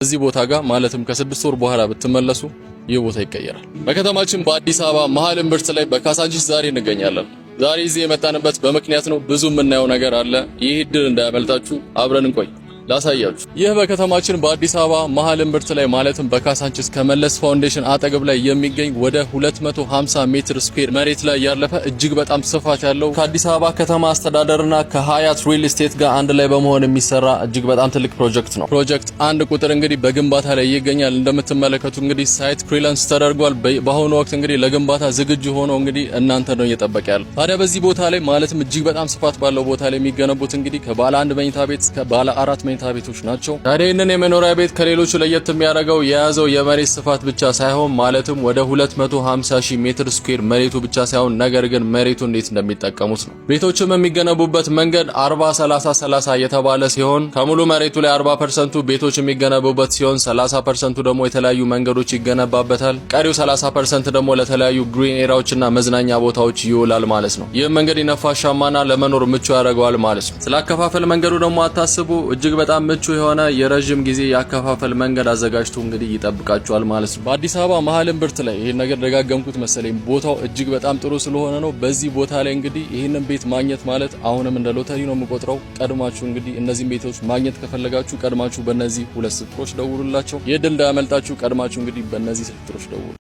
እዚህ ቦታ ጋር ማለትም ከ6 ወር በኋላ ብትመለሱ ይህ ቦታ ይቀየራል። በከተማችን በአዲስ አበባ መሀል እምብርት ላይ በካሳንቺስ ዛሬ እንገኛለን። ዛሬ እዚህ የመጣንበት በምክንያት ነው። ብዙ የምናየው ነገር አለ። ይህ እድል እንዳያመልጣችሁ፣ አብረን እንቆይ፣ ላሳያችሁ። ይህ በከተማችን በአዲስ አበባ መሀል እምብርት ላይ ማለትም በካሳንቺስ ከመለስ ፋውንዴሽን አጠገብ ላይ የሚገኝ ወደ 250 ሜትር square መሬት ላይ ያረፈ፣ እጅግ በጣም ስፋት ያለው፣ ከአዲስ አበባ ከተማ አስተዳደርና ከሀያት ሪል ስቴት ጋር አንድ ላይ በመሆን የሚሰራ እጅግ በጣም ትልቅ ፕሮጀክት ነው። ፕሮጀክት 1 ቁጥር እንግዲህ በግንባታ ላይ ይገኛል። እንደምትመለከቱ እንግዲህ site clearance ተደርጓል። በአሁኑ ወቅት እንግዲህ ለግንባታ ዝግጁ ሆኖ እንግዲህ እናንተን ነው እየጠበቀ ያለው። ታዲያ በዚህ ቦታ ላይ ማለትም እጅግ በጣም ስፋት ባለው ቦታ ላይ የሚገነቡት እንግዲህ ከባለ አንድ መኝታ ቤት እስከ ባለ አራት መኝታ ቤቶች ናቸው። ታዲያ ይህንን የመኖሪያ ቤት ከሌሎቹ ለየት የሚያደርገው የያዘው የመሬት ስፋት ብቻ ሳይሆን፣ ማለትም ወደ 250 ሺህ ሜትር square መሬቱ ብቻ ሳይሆን፣ ነገር ግን መሬቱ እንዴት እንደሚጠቀሙት ነው። ቤቶችም የሚገነቡበት መንገድ 40 30 30 የተባለ ሲሆን ከሙሉ መሬቱ ላይ 40% ኡ ቤቶች የሚገነቡበት ሲሆን 30% ኡ ደግሞ የተለያዩ መንገዶች ይገነባበታል። ቀሪው 30% ደግሞ ለተለያዩ green area ዎችና መዝናኛ ቦታዎች ይውላል ማለት ነው። ይህም እንግዲህ ነፋሻማና ለመኖር ምቹ ያደርገዋል ማለት ነው። ስለ አከፋፈል መንገዱ ደግሞ አታስቡ። እጅግ በጣም ምቹ የሆነ የረዥም ጊዜ የአከፋፈል መንገድ አዘጋጅቶ እንግዲህ ይጠብቃችኋል ማለት ነው። በአዲስ አበባ መሀል እምብርት ላይ፣ ይህን ነገር ደጋገምኩት መሰለኝ፣ ቦታው እጅግ በጣም ጥሩ ስለሆነ ነው። በዚህ ቦታ ላይ እንግዲህ ይህንን ቤት ማግኘት ማለት አሁንም እንደ ሎተሪ ነው የምቆጥረው። ቀድማችሁ እንግዲህ እነዚህን ቤቶች ማግኘት ከፈለጋችሁ ቀድማችሁ በእነዚህ ሁለት ስልክ ቁጥሮች ደውሉላቸው። ይህ እድል እንዳያመልጣችሁ። ቀድማችሁ እንግዲህ በእነዚህ ስልክ ቁጥሮች ደውሉ።